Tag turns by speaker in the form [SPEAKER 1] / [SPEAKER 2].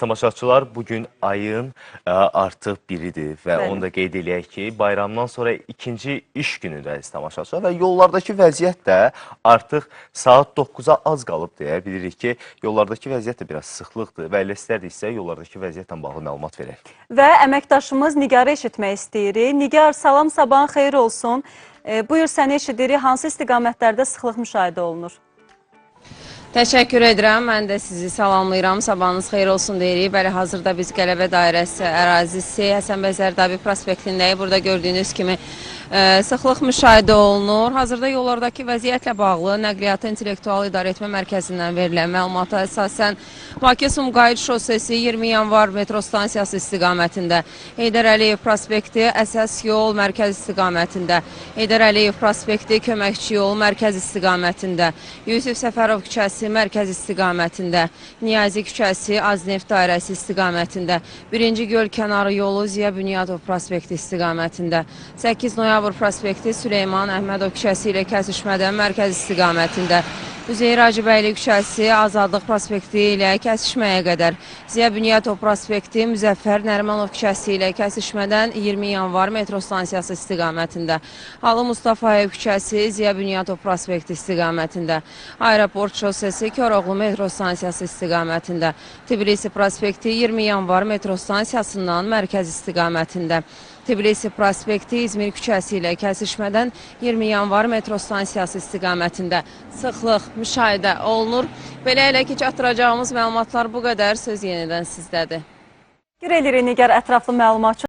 [SPEAKER 1] Əziz tamaşaçılar, bugün ayın artıq biridir və onu da qeyd eləyək ki, bayramdan sonra ikinci iş günüdür, əziz tamaşaçılar, və yollardakı vəziyyət də artıq saat 9-a az qalıb deyə bilirik ki, yollardakı vəziyyət də biraz sıxlıqdır və elə istərdiksə yollardakı vəziyyətlə bağlı məlumat verək.
[SPEAKER 2] Və əməkdaşımız Nigarı eşitmək istəyirik. Nigar, salam, sabahın xeyir olsun. Buyur, səni eşidirik. Hansı istiqamətlərdə sıxlıq müşahidə olunur?
[SPEAKER 3] Təşəkkür edirəm. Mən də sizi salamlayıram. Sabahınız xeyir olsun deyirik. Bəli, hazırda biz Qələbə Dairəsi ərazisi Həsən bəy Zərdabi prospektindəyik. Burada gördüyünüz kimi sıxlıq müşahidə olunur. Hazırda yollardakı vəziyyətlə bağlı Nəqliyyatı İntellektual İdarəetmə Mərkəzindən verilən məlumata əsasən Bakı-Sumqayıt şosesi 20 yanvar metro stansiyası istiqamətində, Heydər Əliyev prospekti əsas yol mərkəz istiqamətində, Heydər Əliyev prospekti köməkçi yol mərkəz istiqamətində, Yusif Səfərov küçəsi mərkəz istiqamətində, Niyazi küçəsi Azneft dairəsi istiqamətində, 1-ci göl kənarı yolu Ziya Bünyadov prospekti istiqamətində, 8 noyabr prospekti Süleyman Əhmədov küçəsi ilə kəsişmədən mərkəz istiqamətində, Üzeyir Hacıbəyli küçəsi Azadlıq prospekti ilə kəsişməyə qədər, Ziya Bünyadov prospekti Müzəffər Nərimanov küçəsi ilə kəsişmədən 20 yanvar metro stansiyası istiqamətində, Alı Mustafayev küçəsi Ziya Bünyadov prospekti istiqamətində, Aeroport şosesi Koroğlu metro stansiyası istiqamətində, Tbilisi prospekti 20 yanvar metro stansiyasından mərkəz istiqamətində, Tbilisi prospekti İzmir küçəsi ilə kəsişmədən 20 yanvar metro stansiyası istiqamətində sıxlıq müşahidə olunur. Belə elə ki, çatdıracağımız məlumatlar bu qədər. Söz yenidən sizdədir.
[SPEAKER 2] Təşəkkür edirik Nigar, ətraflı məlumat üçün.